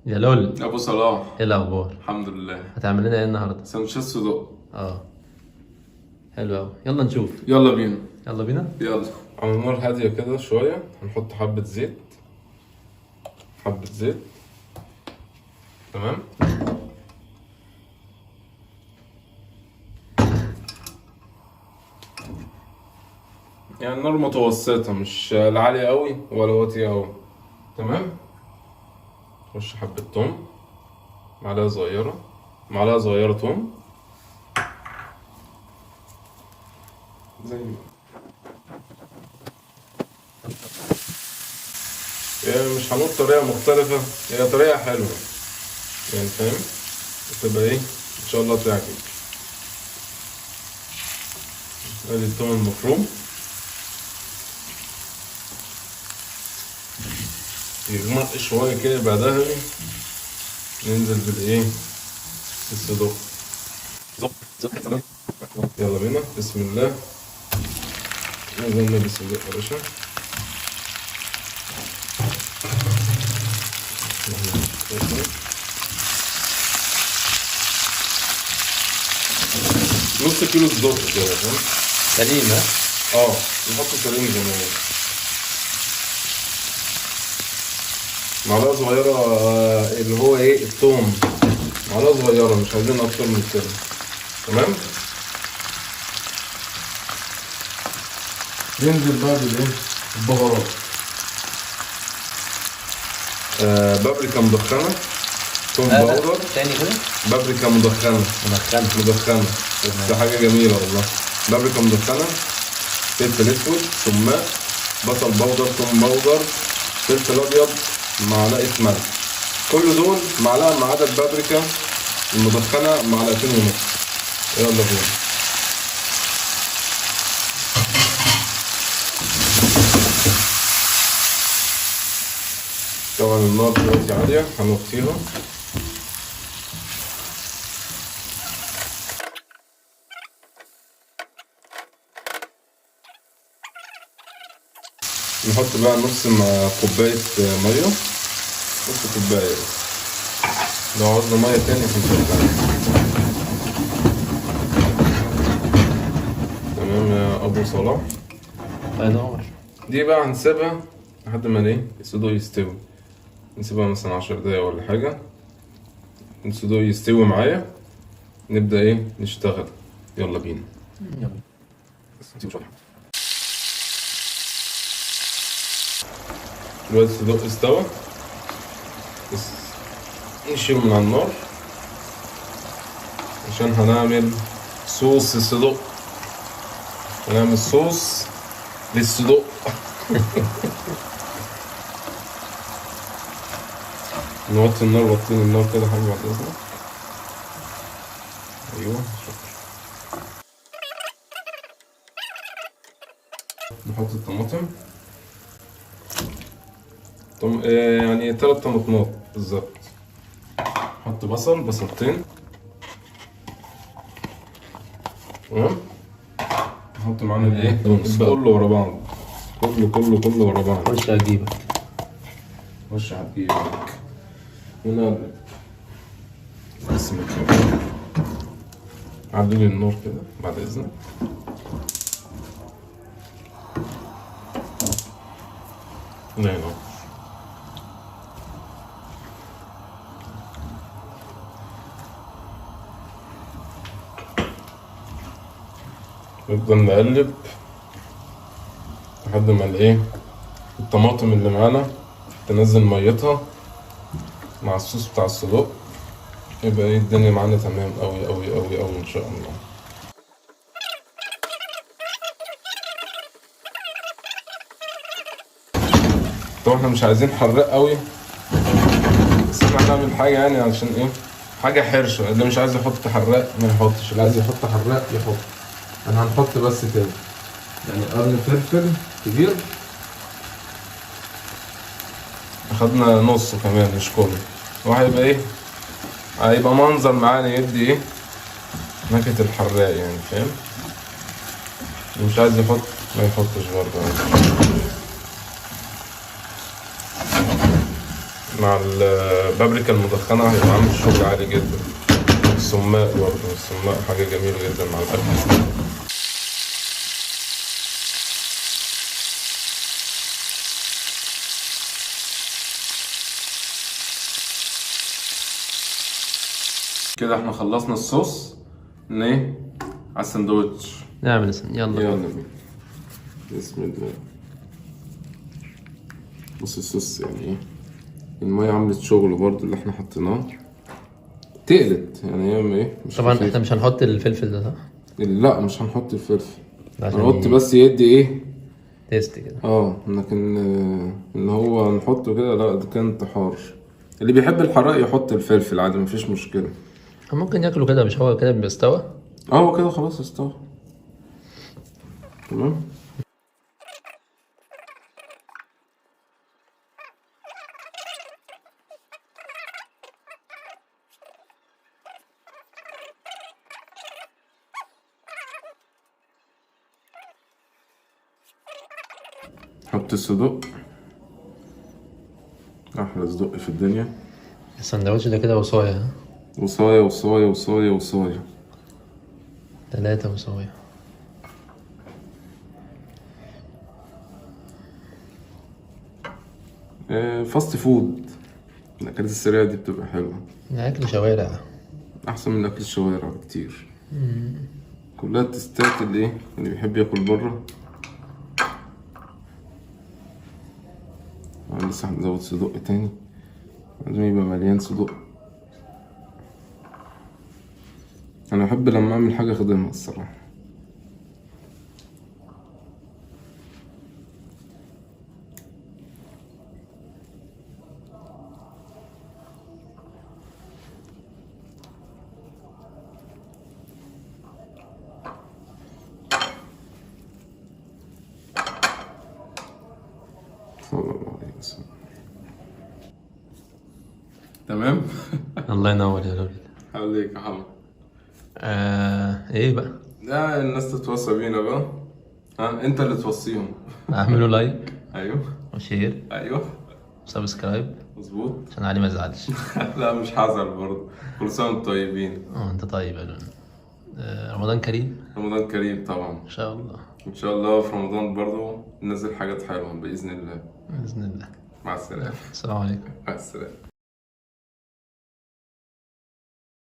يا لول، ابو صلاح. ايه الاخبار؟ الحمد لله. هتعمل لنا ايه النهارده؟ سندوتشات صدق. اه حلو قوي، يلا نشوف. يلا بينا. يلا بينا. يلا. على نار هادية كده شوية هنحط حبه زيت، حبه زيت. تمام. يعني النار متوسطه، مش لا عالية قوي ولا واطية قوي. تمام. نخش حبه توم، معلقه صغيرة، معلقه صغيرة توم، زي ما يعني مش هنقول طريقة مختلفة، هي طريقة حلوة يعني، فاهم؟ تبقى ايه ان شاء الله تعجب. ادي التوم المفروم، يغمق شوية كده يبقى ذهبي. ننزل بالايه؟ الصدوق. يلا بينا، بسم الله. نزلنا بالصدوق يا باشا. نص كيلو صدق كده، فاهم؟ سليم. ها اه نحط سليم زي ما هو. معلقة صغيرة، اللي هو ايه، التوم، معلقة صغيرة، مش عايزين أكتر من كده. تمام. ننزل بقى بالايه، البهارات. بابريكا مدخنة، توم لا لا، باودر. تاني كده. بابريكا مدخنة، مدخنة. مدخنة، بس حاجة جميلة والله. بابريكا مدخنة، فلفل اسود، سماق، بصل powder، توم powder، فلفل ابيض، معلقة ملح. كل دول معلقة ما عدا البابريكا المدخنة معلقتين ونص. يلا بينا. طبعا النار دلوقتي عالية، هنوطيها. نحط بقى نص مع كوباية مية، نص كوباية بس، لو عاوزنا مية تاني هنحط. تمام يا أبو صلاح. الله ينور. دي بقى هنسيبها لحد ما ايه، الصدوق يستوي. نسيبها مثلا 10 دقايق ولا حاجة، الصدوق يستوي معايا، نبدأ ايه، نشتغل. يلا بينا. يلا. دلوقتي الصدوق استوى، بس نشيله من على النار عشان هنعمل صوص الصدوق. هنعمل صوص للصدوق. نوطي النار، وطين النار كده حاجة بعد إذنك. أيوه شكرا. نحط الطماطم. يعني 3 طماطمات بالظبط. نحط بصل، بصلتين. تمام. نحط معانا الايه، كله ورا بعض، كله كله كله ورا بعض. خش هجيبك. خش هجيبك. ونقلب. بسم الله. عدلي النار كده بعد اذنك. الله ينور. نفضل نقلب لحد ما الايه، الطماطم اللي معانا تنزل ميتها مع الصوص بتاع الصدوق، يبقى ايه الدنيا معانا تمام قوي قوي قوي قوي ان شاء الله. طبعا احنا مش عايزين حراق قوي، بس احنا هنعمل حاجة يعني عشان ايه، حاجة حرشه. اللي مش عايز يحط حراق ما يحطش، اللي عايز يحط حراق يحط. انا هنحط بس كده يعني قرن فلفل كبير، اخدنا نصه كمان مش كله، وهيبقى ايه، هيبقى منظر معانا يدي ايه، نكهة الحراق يعني، فاهم؟ اللي مش عايز يحط ما يحطش برضه. مع البابريكا المدخنة هيبقى عامل شغل عالي جدا. السماق برضه، السماق حاجة جميلة جدا مع الأكل. كده احنا خلصنا الصوص، ايه على السندوتش. نعمل يلا يلا بينا، بسم الله. بص الصوص يعني ايه، المية عملت شغل برضو اللي احنا حطيناه، تقلت يعني هي ايه مش طبعا خفيف. احنا مش هنحط الفلفل ده صح؟ لا مش هنحط الفلفل، عشان هنحط بس يدي ايه taste كده. لكن ان هو نحطه كده لا، ده كان انتحار. اللي بيحب الحراق يحط الفلفل عادي مفيش مشكلة. ممكن ياكلوا كده، مش هو كده بيستوى؟ هو كده خلاص استوى. تمام. حط الصدق، احلى صدق في الدنيا. السندوتش ده كده وصاية، ها؟ وصاية وصاية وصاية وصاية، 3 وصاية. fast food، الأكلات السريعة دي بتبقى حلوة. أكل شوارع أحسن من أكل الشوارع بكتير. كلها التستات اللي إيه اللي بيحب ياكل بره. لسه هنزود صدق تاني، لازم يبقى مليان صدق. أنا أحب لما أعمل حاجة أخدمها الصراحة. صلى الله عليه وسلم. تمام. الله ينور يا لولي. عليك يا حمد. ايه بقى؟ لا الناس تتوصى بينا بقى. ها انت اللي توصيهم. اعملوا like. ايوه. و share. ايوه. subscribe. مظبوط. عشان علي ما يزعلش. لا مش هزعل برضه. كل سنة وانتم طيبين. انت طيب يا لولي. رمضان كريم. رمضان كريم طبعا. ان شاء الله. ان شاء الله في رمضان برضه ننزل حاجات حلوة باذن الله. باذن الله. مع السلامة. السلام عليكم. مع السلامة.